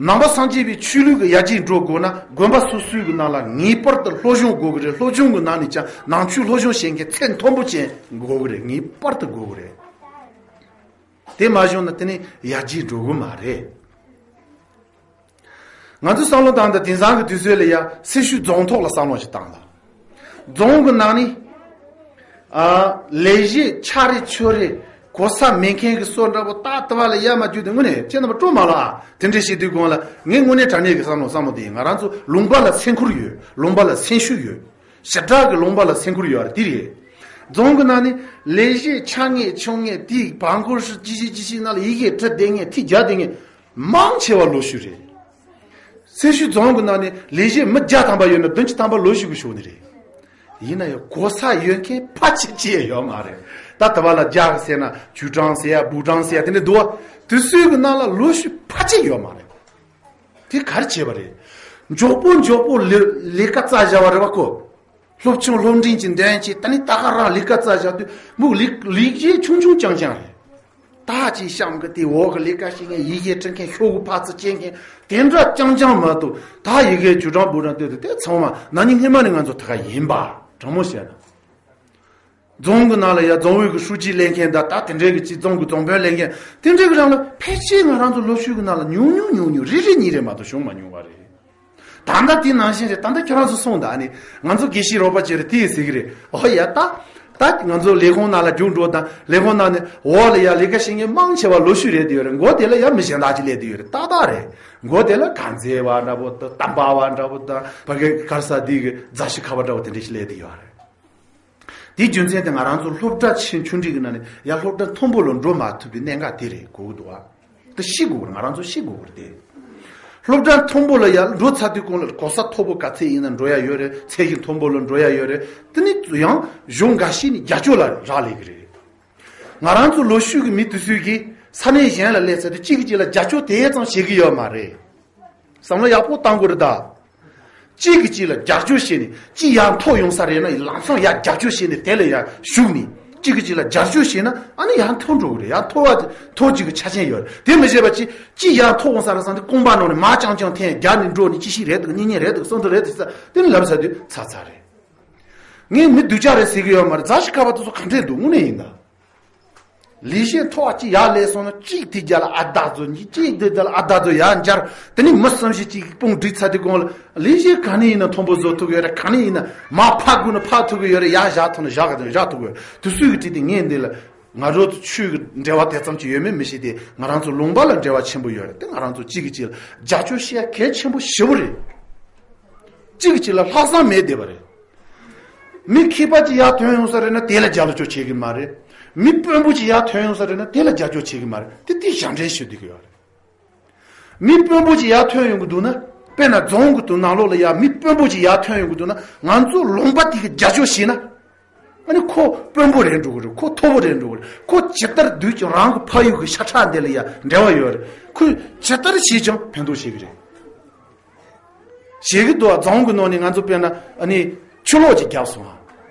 ནང་པ་སངས་རྒྱས་པའི་ཆོས་ལུགས་ཀྱི་ཡར་རྒྱས་འགྲོ་དགོས་ན་དགོན་པ་སོ་སོའི་གི་ནང་ལ་ངེས་པར་དུ་སློབ་སྦྱོང་དགོས་གི་རེད། སློབ་སྦྱོང་གི་ནང་ནས་ཀྱང་ནང་ཆོས་སློབ་སྦྱོང་བྱེད་མཁན་ཚད་མཐོན་པོ་ཅན་དགོས་གི་རེད། ངེས་པར་དུ་དགོས་གི་རེད། དེ་མ་བྱུང་ན་དེ་ནི་ཡར་རྒྱས་འགྲོ་གི་མ་རེད། ང་ཚོས་བསམ་བློ་བཏང་དང་དེང་སང་གི་དུས་ཚོད་ལ་ཡ་སེར་ཤུལ་རྫོང་ཐོག་ལ་བསམ་བློ་ཞིག་བཏང་དང་། རྫོང་གི་ནང་ནས་ཨ་ལས་བྱེད་ཆ་རེ་ཆོ་རེ་གོ་ས་མེད་མཁན་གྱི་བཟོ་འདྲ་པོ་ཏག་ཏག་ལ་ཡ་མ་རྒྱུ་དེ་དངོས་གནས་ཁྱེད་རྣམ་པ་སྤྲོ་མ་ལ་ཨ་དེ་འདྲས་བྱེད་དུས་གོང་ལ་ངས་དངོས་གནས་དྲང་གནས་ཀྱི་བསམ་བློ་བསམ་བློ་དེ་ཡིན། ང་རང་ཚོ་ལུང་པ་ལ་སེམས་ཁུར་ཡོད། ལུང་པ་ལ་སེམས་ཤུགས་ཡོད། ཞེ་དྲག་གི་ལུང་པ་ལ་སེམས་ཁུར་ཡོད་རེད། དེ་རེད། རྫོང་གི་ནང་ནས་ལས་བྱེད་ཆ་ངེས་ཆུང་ངེས་དེ་བར་སྐོར་ཅི་ཞིག་ཅི་ཞིག་ནང་ལ་ཡི་གེ་འབྲི་བསྡད་མཁན་དེ་རྒྱག་བསྡད་མཁན་མང་ཆེ་བ་ལོ་ཤུགས་རེད། སེར་ཤུལ་རྫོང་གི་ནང་ནས་ལས་བྱེད་མི་བརྒྱ་ཐམ་པ་ཡོད་ན་བདུན་ཅུ་ཐམ་པ་ལོ་ཤུགས་ཀྱི་ཤུགས་ནི་རེད། ཡིན་ན་ཡང་གོ་ས་ཡོད་མཁན་ཕལ་ཆེར་ཅི་ཡང་ཡོད་མ་རེད། ད་ལྟ་བ་ལ་རྒྱག་ཟེར་ན་ཅུ་ཀྲང་ཟེར་ཡ་བུ་ཀྲང་ཟེར་ཡ་དེ་འདྲ་འདུག་བ། དེ་ཚོའི་གི་ནང་ལ་ལོ་ཤུགས་ཕལ་ཆེར་ཡོད་མ་རེད། དེ་ག་རེ་བྱས་པ་རེད། མགྱོགས་པོ་མགྱོགས་པོ་ལས་ལས་ཀ་བཙལ་བཞག་པ་རེད་བ་ཁོ། སློབ་ཆུང་སློབ་འབྲིང་གི་འདོན་བྱས་ད་ནི་ད་ག་རང་ལས་ཀ་བཙལ་བཞག་དུས་མོ་ལས་ལས་བྱེད་ཆུང་ཆུང་རྐྱང་རྐྱང་རེད། ད་ཅིག་གཤམ་གི་དེ་འོག་གི་ལས་ཀ་བྱེད་མཁན་ཡི་གེ་འབྲི་མཁན་ཤོག་གུ་ཕར་ཚུར་འཁྱེར་མཁན་དེ་འདྲ་རྐྱང་རྐྱང་མ་གཏོགས་ད་ཡི་གེ་ཅུ་ཀྲང་བུ་ཀྲང་ལྟོས་དུས་དེ་ཚང་མ་ན་ནིང་སྔོན་མ་ནས་ང་ཚོ་ད་ག་ཡིན་པ་དྲང་མོ་བཤད་ན། རྫོང་གི་ནང་ལ་ཡ་རྫོང་ཨུད་ཀྱི་ཧྲུའུ་ཅི་ལེན་མཁན་དང་ད་དེ་འདྲའི་གི་ཅིག་རྫོང་གི་རྫོང་དཔོན་ལེན་མཁན་དེ་འདྲའི་གི་རང་ལ་ཕལ་ཆེར་ང་རང་ཚོ་ལོ་ཤུལ་གི་ནང་ལ་ཉུང་ཉུང་ཉུང་ཉུང་རེ་རེ་གཉིས་རེ་མ་གཏོགས་བྱུང་མ་མྱོང་བ་རེད། ད་ལྟ་དེ་ནང་བཞིན་རེད། ད་ལྟ་ཁྱོད་རང་ཚོ་སོང་ད་ཨ་ནི་ང་ཚོ་དགེ་བཤེས་རོགས་པ་ཅིག་རེད་དེ་ཟེར་གི་རེད། ཨོ་ཡ་ད་ད་ང་ཚོ་ལས་ཁུངས་ནང་ལ་རྒྱུགས་འགྲོ་དང་ལས་ཁུངས་ནང་ནས་འོག་ལ་ཡ་ལས་ཀ་བྱེད་མཁན་མང་ཆེ་བ་ལོ་ཤུལ་རེད་དེ་ཡོད་རེད། མགོ་དེ་ལ་ཡ་མི་གཞན་དག་ཅིག་སླེབས་དེ་ཡོད་རེད། ཏག་ཏག་རེད། མགོ་དེ་ལ་གང་ཚེ་བ་འདྲ་པོ་དང་དམ་པ་བ་འདྲ་པོ་དང་བ་གའི་གར་ས་དེ་གི་རྫ་ཤི་ཁ་བ་འདྲ་པོ་དེ་འདྲ་ཞིག་སླེབས་དེ་ཡོད་རེད། དེའི་རྒྱུ་མཚན་དེ་ང་རང་ཚོ་སློབ་གྲྭ་ཆེ་ཆུང་འབྲིང་གི་ནང་ནས་ཡང་སློབ་གྲྭ་མཐོན་པོ་ལ་འགྲོ་མ་ཐུབ་པའི་གནད་འགག་དེ་རེད་གོ་གི་འདུག་ཨ། དེ་ཤེས་དགོས་རེད། ང་རང་ཚོ་ཤེས་དགོས་རེད་དེ། སློབ་གྲྭ་མཐོན་པོ་ལ་ཡང་འགྲོ་ཚར་དུས་གོང་ལ་གོ་ས་མཐོ་པོ་ག་ཚད་ཡིན་ན་འགྲོ་ཡ་ཡོད་རེད། ཚད་གཞི་མཐོན་པོ་ལ་འགྲོ་ཡ་ཡོད་རེད། དེ་ནི་ཡང་གཞུང་འགའ་ཤས་ནས་རྒྱབ་སྐྱོར་ལ་རག་ལས་ཀྱི་རེད། ང་རང་ཚོ་ལོ་ཤུལ་གྱི་མི་དེ་ཚོས་ཀྱིས་ས་གནས་གཞན་ལ་སླེབས་ཚར་དུས་གཅིག་གིས་གཅིག་ལ་རྒྱབ་སྐྱོར་དེ་ཙམ་བྱེད་ཀྱི་ཡོད་མ་རེད། བསམ་བློ་ཡག་པོ་བཏང་དགོས་རེད་ད། གཅིག་གིས་གཅིག་ལ་རྒྱབ་སྐྱོར་བྱས་ནས་གཅིག་ཡར་མཐོ་ཡོང་ས་རེད་ན་ལམ་སང་ཡར་རྒྱབ་སྐྱོར་བྱས་ནས་དེ་ལ་ཡར་ཞུགས་ནས་གཅིག་གིས་གཅིག་ལ་རྒྱབ་སྐྱོར་བྱས་ན་ཨ་ནི་ཡར་མཐོ་འགྲོ་གི་རེད། ཡར་མཐོ་བ་དེ་མཐོ་གཅིག་གི་ཆ་རྐྱེན་ཡོད་རེད། དེ་མི་བྱེད་པ་ཅིག་གཅིག་ཡར་མཐོ་འོང་ས་རེད་བསམ་དུས་རྐང་པ་ནང་ནས་མར་རྐྱང་རྐྱང་འཐེན། རྒྱབ་ནས་འགྲོ་ནས་གཅིག་ཤིག་རེད་འདུག་གཉིས་གཉིས་རེད་འདུག་གསུམ་དུ་རེད་འདུག་ཟེར་དེ་ནི་ལབ་ཚར་དུས་ཚར་ཚར་རེད། ངས་མི་སྡུག་ཅག་རེད་ཟེར་གི་ཡོད་མ་རེད། རྫ་ཤི་ཁ་བ་དེ་ཚོ་ག་འདྲས་འདུག་དངོས་གནས་ཡིན་ད། ལས་བྱེད་མཐོ་བ་གཅིག་ཡར་སླེབས་སོང་ན་གཅིག་དེ་རྒྱབ་ལ་ཨ་བདག་ཚོ་གཉིས། གཅིག་དེ་རྒྱབ་ལ་ཨ་བདག་ཚོ་ཡར་འབྱར། དེ་ནས་མི་གསུམ་བཞི་གཅིག་གི་དཔུང་བསྒྲིགས་ཚར་དུས་གོང་ལ་ལས་བྱེད་ག་ནས་ཡིན་ན་མཐོན་པོ་བཟོ་ཐུབ་ཀྱི་ཡོད་རེད། ག་ནས་ཡིན་ན་མར་ཕབ་དགོས་ན་ཕབ་ཐུབ་ཀྱི་ཡོད་རེད། ཡར་བཞག་ཐུབ་ན་བཞག་གི་བཞག་ཐུབ་ཀྱི་ཡོད་རེད། དེ་སུས་ཀྱི་བྲིས་ཏེ་ངས་འདི་ལ་ང་རང་ཚོ་ཆོས་ཀྱི་འབྲེལ་བ་དེ་ཙམ་ཅིག་ཡོད་མེད་མི་ཤེས་ཏེ་ང་རང་ཚོ་ལུང་པ་ལ་འབྲེལ་བ་ཆེན་པོ་ཡོད་རེད། དེ་ང་རང་ཚོ་གཅིག་གིས་གཅིག་ལ་རྒྱབ་སྐྱོར་བྱེད་ཡ་གལ་ཆེན་པོ་ཞེ་པོ་རེད། གཅིག་གིས་གཅིག་ལ་ལྷག་བསམ་མེད་བསྡད་པ་རེད། མི་མཁས་པ་ཅིག་ཡར་ཐོན་ཡོང་ས་རེད་ན་དེ་ལ་རྒྱབ་སྐྱོར་བྱེད་ཀྱི་མ་རེད། མི་དཔོན་པོ་ཅིག་ཡར་ཐོན་ཡོང་ས་རེད་ན་དེ་ལ་རྒྱབ་སྐྱོར་བྱེད་ཀྱི་མ་རེད། དེ་དེ་ཞབས་འདྲེན་ཞུ་བསྡད་ཀྱི་ཡོད་རེད། མི་དཔོན་པོ་ཅིག་ཡར་ཐོན་ཡོང་གི་འདུག་ན། དཔེར་ན་རྫོང་གི་དུ་ནང་ལོགས་ལ་ཡར་མི་དཔོན་པོ་ཅིག་ཡར་ཐོན་ཡོང་གི་འདུག་ན་ང་ཚོ་ལུང་པ་དེ་གི་རྒྱབ་སྐྱོར་བྱས་ན། ཨ་ནི་ཁོ་དཔོན་པོ་རེད་འགྲོ་གི་རེད། ཁོ་མཐོ་པོ་རེད་འགྲོ་གི་རེད། ཁོ་ཇི་ལྟར་སྡོད་ཀྱང་རང་གི་ཕ་ཡུལ་གྱི་ཤ་ཁྲག་འདི་ལ་ཡ་འབྲེལ་བ་ཡོད་རེད། ཁོས་ཇི་ལྟར་བྱས་ཀྱང་ཕན་ཐོགས་བྱེད་ཀྱི་རེད། བྱེད་ཀྱི་འདུག་རྫོང་གི་ནང་ནས་ང་ཚོ་དཔེར་ན་ཨ་ནི་ཆུ་ལོག་ཅིག་བརྒྱབ་སོང་ཨ།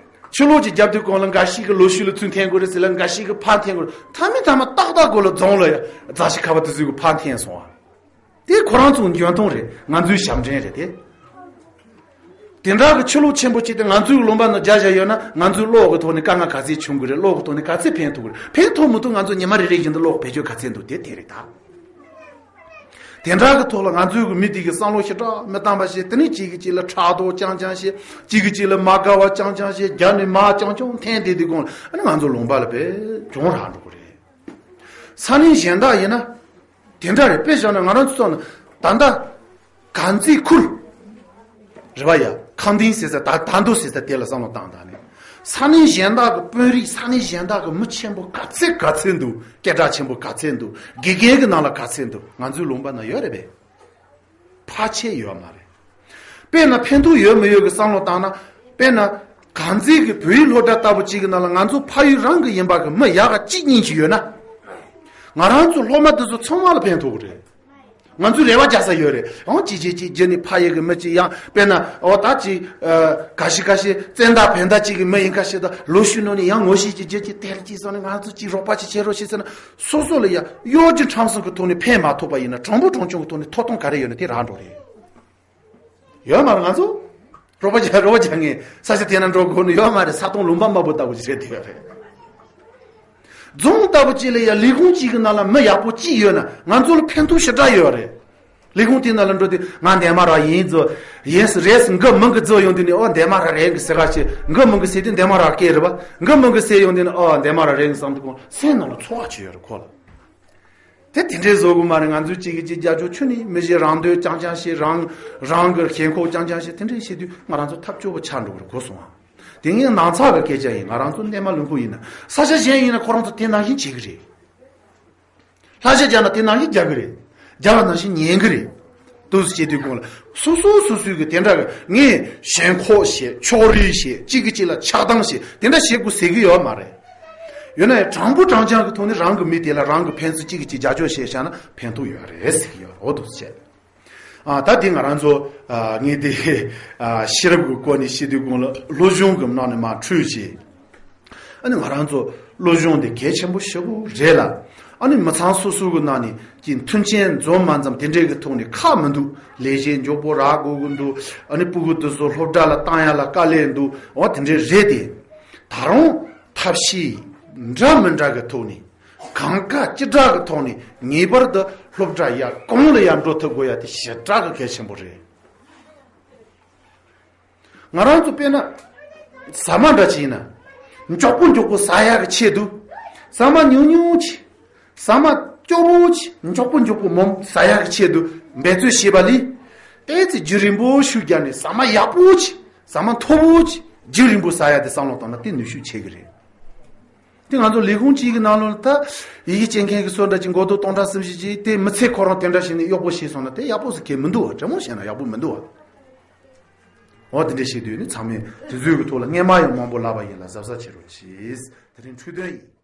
ཆུ་ལོག་ཅིག་བརྒྱབ་དུས་གོང་ལ་འགའ་ཞིག་གི་ལོ་ཤུལ་ལ་ཚུར་འཐེན་དགོས་རེད་ཟེར་ལ་འགའ་ཞིག་གི་ཕར་འཐེན་དགོས་རེད། མཐའ་མའི་མཐའ་མ་ཏག་ཏག་གོ་ལ་རྫོང་ལ་ཡ་རྫ་ཤི་ཁ་བ་དེ་ཚོའི་གི་ཕར་འཐེན་སོང་ཨ། དེ་ཁོ་རང་ཚོའི་འཇོན་ཐང་རེད། ང་ཚོའི་ཞབས་འདྲེན་རེད་དེ། དེ་འདྲ་གི་ཆུ་ལོག་ཆེན་པོ་ཅིག་དེ་ང་ཚོའི་ལུང་པ་ནང་རྒྱག་བཞག་ཡོད་ན་ང་ཚོའི་གློག་གི་ཐོག་ནས་དཀའ་ངལ་ག་ཚད་བྱུང་གི་རེད། གློག་གི་ཐོག་ནས་ག་ཚད་ཕན་ཐོགས་ཀྱི་རེད། ཕན་ཐོགས་མི་ཐོགས་ང་ཚོ་ཉི་མ་རེ་རེ་བཞིན་དུ་གློག་བེད་སྤྱོད་ག་ཚད་འདུག་དེ་དེ་རེད་ད། དེ་འདྲ་གི་ཐོག་ལ་ང་ཚོའི་གི་མི་དེ་གི་བསམ་བློ་ཞེ་དྲག་མི་བཏང་པ་བྱས། དེ་ནས་གཅིག་གིས་གཅིག་ལ་ཕྲག་དོག་རྐྱང་རྐྱང་བྱས། གཅིག་གིས་གཅིག་ལ་མ་དགའ་བ་རྐྱང་རྐྱང་བྱས། རྒྱབ་ནས་མར་རྐྱང་རྐྱང་འཐེན་བསྡད་དུས་གོང་ལ་ཨ་ནི་ང་ཚོ་ལུང་པ་ལ་དཔེ་གྱོང་རག་འགྲོ་གི་རེད། ས་གནས་གཞན་དག་ཡིན་ན་དེ་འདྲ་རེད། དཔེ་བཞག་ན་ང་རང་ཚོ་ཚོ་ན་ད་ལྟ་དཀར་མཛེས་ཁུལ་རེད་པ་ཡ། ཁང་ཏིང་ཟེར་ས་ད་ད་འདུག་ཟེར་ས་དེ་ལ་བསམ་བློ་བཏང་དང་ནི། ས་གནས་གཞན་དག་གི་དཔོན་རིགས། ས་གནས་གཞན་དག་གི་མི་ཆེན་པོ་ག་ཚད་ག་ཚད་འདུག་སྐད་གྲགས་ཆེན་པོ་ག་ཚད་འདུག་དགེ་རྒན་གྱི་ནང་ལ་ག་ཚད་འདུག་ང་ཚོའི་ལུང་པ་ན་ཡོད་རེད་པས། ཕལ་ཆེར་ཡོད་མ་རེད། དཔེར་ན་ཕན་ཐོགས་ཡོད་མི་ཡོད་ཀྱི་བསམ་བློ་བཏང་ན། དཔེར་ན་དཀར་མཛེས་ཀྱི་བོད་ཡིག་སློབ་གྲྭ་ལྟ་བུ་གཅིག་གི་ནང་ལ་ང་ཚོ་ཕ་ཡུལ་རང་གི་ཡིན་པ་གི་མི་ཡག་ག་གཅིག་གཉིས་ཤིག་ཡོད་ན། ང་རང་ཚོ་སློབ་མ་དེ་ཚོ་ཚང་མ་ལ་ཕན་ཐོགས་ཀྱི་རེད། ང་ཚོས་རེ་བ་རྒྱག་ས་ཡོད་རེད། ཨང་གཅིག་གཅིག་གཅིག་བརྒྱུད་ནས་ཕ་ཡུལ་གྱི་མི་གཅིག་ཡང་དཔེར་ན་ཨོ་ད་གཅིག་ཨ་ག་ཤི་ག་ཤི་བཙན་བདག་བོན་བདག་གཅིག་གི་མི་ཡིན་ཁ་ཤས་དང་ལོ་ཤུལ་ནང་ནས་ཡང་ངོ་ཤེས་གཅིག་བརྒྱུད་ཀྱིས་དེར་གཅིག་སོང་ནས་ང་ཚོ་གཅིག་རོགས་པ་གཅིག་བྱེད་རོགས་བྱེད་ཟེར་ན། སོ་སོ་ལ་ཡང་གཡོ་སྒྱུ་ཁྲམ་གསུམ་གྱི་ཐོག་ནས་ཕན་མ་ཐོགས་པ་ཡིན་ན་གྲངས་འབོར་གྲངས་ཆུང་གི་ཐོག་ནས་ཐོབ་ཐང་ག་རེ་ཡོད་ན་དེ་རག་འགྲོ་རེད། ཡོད་མ་རེད། ང་ཚོ་རོགས་པ་རྒྱག་རོགས་པ་རྒྱག་མཁན་ས་ཆ་དེ་ན་འགྲོ་དགོས་ནི་ཡོད་མ་རེད། ས་སྟོང་ལུང་པ་དམའ་པོ་ལྟ་བུ་ཞིག་རེད་དེ་ཡོད་རེད། རྫོང་ལྟ་བུ་གཅིག་ལ་ཡང་ལས་ཁུངས་གཅིག་གི་ནང་ལ་མི་ཡག་པོ་གཅིག་ཡོད་ན་ང་ཚོ་ལ་ཕན་ཐོགས་ཞེ་དྲག་ཡོད་རེད། ལས་ཁུངས་དེའི་ནང་ལ་འགྲོ་དུས་ང་འདན་མ་ར་ཡིན་ཟོ། ཡིན་སུ་རེད་སུ་འགི་མི་འགི་ཟོ་ཡོང་དུས་ནི་ཨོ་འདན་མ་ར་རེད་འགི་ཟེར་ག་ཞེས་འགི་མི་འགི་ཟེར་དུས་འདན་མ་ར་སྐད་རེད་བ། འགི་མི་འགི་ཟེར་ཡོང་དུས་ནི་ཨོ་འདན་མ་ར་རེད་འགི་བསམ་དུས་ཁོང་སེམས་ནང་ལ་ཚོར་བ་ཅིག་ཡོད་རེད་ཁོ་ལ། དེ་དེ་འདྲའི་བཟོ་དགོས་མ་རེད། ང་ཚོས་གཅིག་གིས་གཅིག་རྒྱབ་སྐྱོར་ཁྱོན་ནས་མི་བྱེད། རང་འདོད་རྐྱང་རྐྱང་བྱེད། རང་རང་གི་ཞེན་ཁོག་རྐྱང་རྐྱང་བྱེད། དེ་འདྲའི་བྱེད་དུས་ང་རང་ཚོ་ཐབས་སྐྱོ་པོ་ཆགས་འགྲོ་གི་རེད། གོ་སོང་ཨ། དེ་ངས་ནང་ཚགས་ཀྱི་སྐད་ཆ་ཡིན། ང་རང་ཚོ་གནས་མ་ལུང་ཁུག་ཡིན་ན། ས་ཆ་གཞན་ཡིན་ན་ཁོ་རང་ཚོ་དེ་ནང་བཞིན་བྱེད་ཀྱི་རེད། ལྷ་ཆས་རྒྱག་ན་དེ་ནང་བཞིན་རྒྱག་གི་རེད། རྒྱག་པ་ནང་བཞིན་ཉན་གི་རེད། འདུག་སེ་བྱེད་དུས་གོང་ལ་སོ་སོ་སོ་སོའི་གི་དེ་འདྲ་གི་ངས་ཞེན་ཁོག་བྱེད། ཕྱོགས་རིས་བྱེད། གཅིག་གིས་གཅིག་ལ་ཆགས་སྡང་བྱེད། དེ་འདྲ་བྱེད་དགོས་ཟེར་གི་ཡོད་མ་རེད། ཡོད་ན་ཡང་དྲང་པོ་དྲང་རྐྱང་གི་ཐོག་ནས་རང་གི་མི་དེ་ལ་རང་གི་ཕན་ཚུན་གཅིག་གིས་གཅིག་རྒྱབ་སྐྱོར་བྱས་བཞག་ན་ཕན་ཐོགས་ཡོད་རེད་ཟེར་གི་ཡོད་རེད། འོ་འདུག་སེ་བྱས། ཨ། ད་དེ་ང་རང་ཚོ་ཨ་ངས་དེ་ཨ་ཤེས་རབ་ཀྱི་སྐོར་ནས་བཤད་དུས་གོང་ལ་སློབ་སྦྱོང་གི་ནང་ནས་མར་འཕྲོས་བྱས། ཨ་ནི་ང་རང་ཚོ་སློབ་སྦྱོང་དེ་གལ་ཆེན་པོ་ཞེ་པོ་རེད་ལ། ཨ་ནི་མི་ཚང་སོ་སོ་གི་ནང་ནས་ཀྱི་མཐུན་རྐྱེན་འཛོམས་མ་འཛོམས་དེ་འདྲའི་གི་ཐོག་ནས་ཁག་མི་འདུག་ལས་བྱེད་མགྱོགས་པོ་རག་དགོས་གི་འདུག་ཨ་ནི་སྤུ་གུ་དེ་ཚོ་སློབ་གྲྭ་ལ་བཏང་ཡ་ལ་དཀའ་ལས་འདུག་འོ་དེ་འདྲའི་རེད་དེ། ད་རུང་ཐབས་ཤེས་འདྲ་མི་འདྲ་གི་ཐོག་ནས། གང་དགའ་ཅི་དྲག་གི་ཐོག་ནས་ངེས་པར་དུ་སློབ་གྲྭ་ཡར་གོང་ལ་ཡར་འགྲོ་ཐུབ་དགོས་ཡ་དེ་ཞེ་དྲག་གི་གལ་ཆེན་པོ་རེད། ང་རང་ཚོ་དཔེར་ན་ཟ་མ་འདྲ་ཅིག་ཡིན་ན། མགྱོགས་པོ་མགྱོགས་པོ་ཟ་ཡག་གི་ཆེད་དུ། ཟ་མ་ཉུང་ཉུང་ཅིག་ཟ་མ་སྐྱོ་པོ་ཅིག་མགྱོགས་པོ་མགྱོགས་པོ་མོམ་ཟ་ཡག་གི་ཆེད་དུ་འབད་རྩོལ་བྱེད་པ་ལས། ཏོག་ཙམ་རྒྱུན་རིང་པོ་ཤུགས་བརྒྱབ་ནས་ཟ་མ་ཡག་པོ་ཅིག་ཟ་མ་མཐོ་པོ་ཅིག་རྒྱུན་རིང་པོ་ཟ་ཡག་དེ་བསམ་བློ་བཏང་ན་དེ་ནུས་ཤུགས་ཆེ་གི་རེད། དེ་ང་ཚོ་ལས་ཁུངས་གཅིག་གི་ནང་ལོགས་ལ་ད་ཡི་གེ་སྐྱེལ་མཁན་གྱི་སོ་འདྲ་ཅིག་མགོ་ཐོག་སྟོང་ཕྲག་གསུམ་བཞི་ཅིག་དེ་མི་ཚེ་ཁོ་རང་དེ་འདྲ་བྱས་ནས་གཡོག་པོ་བྱས་སོང་ན་དེ་ཡག་པོ་ཟིག་གལ་མི་འདུག་བ། དྲང་མོ་བཤད་ན་ཡག་པོ་མི་འདུག་བ། འོ་དེ་འདྲ་བྱེད་དུས་ནི་ཚང་མས་དེ་ཚོའི་གི་ཐོག་ལ་སྔས་མ་ཡང་མང་པོ་ལབ་པ་ཡིན་ལ་གཟབ་གཟབ་བྱེད་རོགས་གྱིས། དེ་རིང་འཕྲོས་དོན་ཡིན།